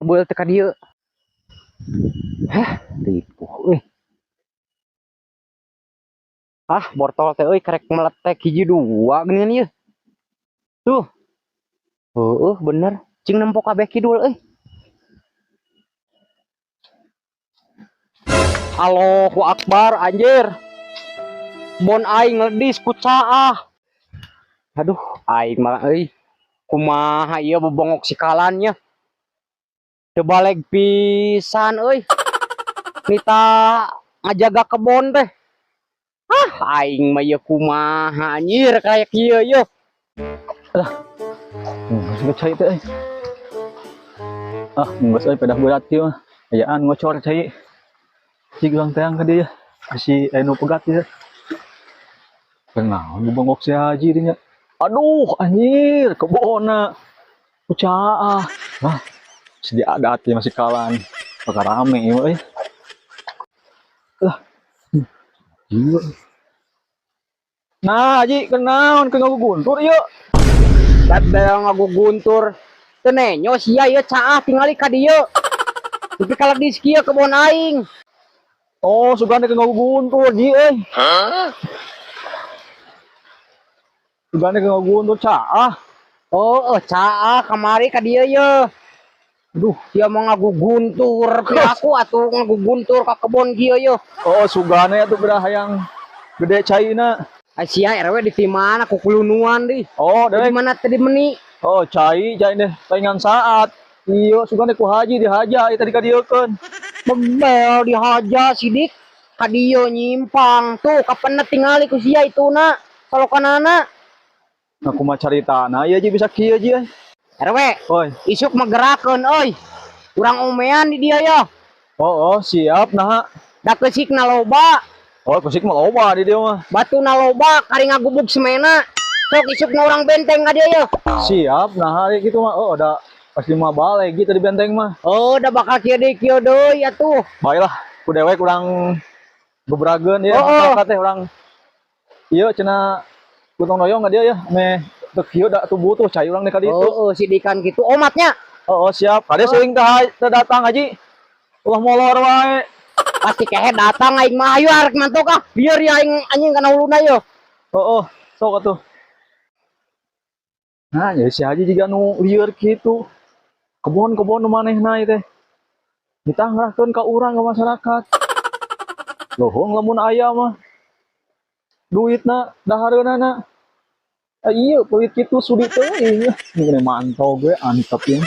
Beul teh ka dieu. Hah, ripuh euy. Ah, bortol teh euy karek meletek hiji dua geuningan ieu. Tuh. Heueuh, bener. Cing nempo kabeh kidul euy. Allahu Akbar anjir. Bon aing ngeledis ku caah. Aduh, aing mah euy. Kumaha ieu bebongok sikalannya. Teu baleg pisan euy. Nita ngajaga kebon teh. Ah, aing mah ieu kumaha anjir kayak kieu ieu. Alah. Geus cai teh euy. Ah, geus euy pedah berat kieu mah. Ayaan ngocor cai. Cik urang teang ka dieu. Bisi aya nu pegat ieu. Kunaon bebongok si Haji dinya. Aduh, anjir, kebonna. Ku caah. Wah, si diadat ieu masih kalan. Bakal rame ieu euy. Lah. Ieu. Nah, Haji, kenaon ke ngaguguntur ieu? Babel ngaguguntur. Teu nenyo sia ieu caah tingali ka dieu. Tapi kaledis kieu kebon aing. Oh, sugan teh ngaguguntur, Ji euy. Hah? Sugan teh ngaguguntur caah. Oh, caah kamari ka dieu ye. Aduh, dia mau ngaguguntur aku atuh ngaguguntur ka kebon kieu ye. Oh, sugane atuh geura hayang gede caina. Sia RW di mana kukulunuan di. Oh, di mana tadi meni? Oh, cai cai deh, palingan saat. Iya, sugane ku haji dihaja ieu tadi ka dieukeun. Bebel dihaja sidik ka dieu nyimpang. Tuh kapenet tingali ku sia ituna salokanana. Nah, kumaha caritana ieu ji bisa kieu ji euy. RW. Oi. Isuk mah gerakeun euy. Urang omean di dieu ya. Oh, oh, siap nah. Da keusikna loba. Oh, keusik mah loba di dieu mah. Batuna loba kari ngagubug semena. Sok isuk mah urang benteng ka dieu ya. Siap nah hari gitu mah. Oh, da pasti mah balik gitu di benteng mah. Oh, da bakal kieu deui kieu deui atuh. Baiklah, ku dewek urang gebrageun ya. Oh, oh. Masyarakat teh urang ieu cenah gotong royong ka dieu ya, meh teu kieu da atuh butuh cai urang ka ditu. Oh, oh, sidikan kitu omatnya. Oh, oh, siap. Kade seuing teh datang haji. Ulah molor wae. Pasti kehe datang aing mah ayo arek mantok ah. Biar ya aing anjing kana huluna yo. Oh, oh, sok atuh. Nah, jadi si haji jiga nu lieur kitu. Kebon-kebon nu manehna ieu teh. Ditangrahkeun ka urang ka masyarakat. Lohong lamun aya mah. Duitna dahareunana. Ah, iya, pelit kitu sudi teuing. Ini mantau gue antep ya.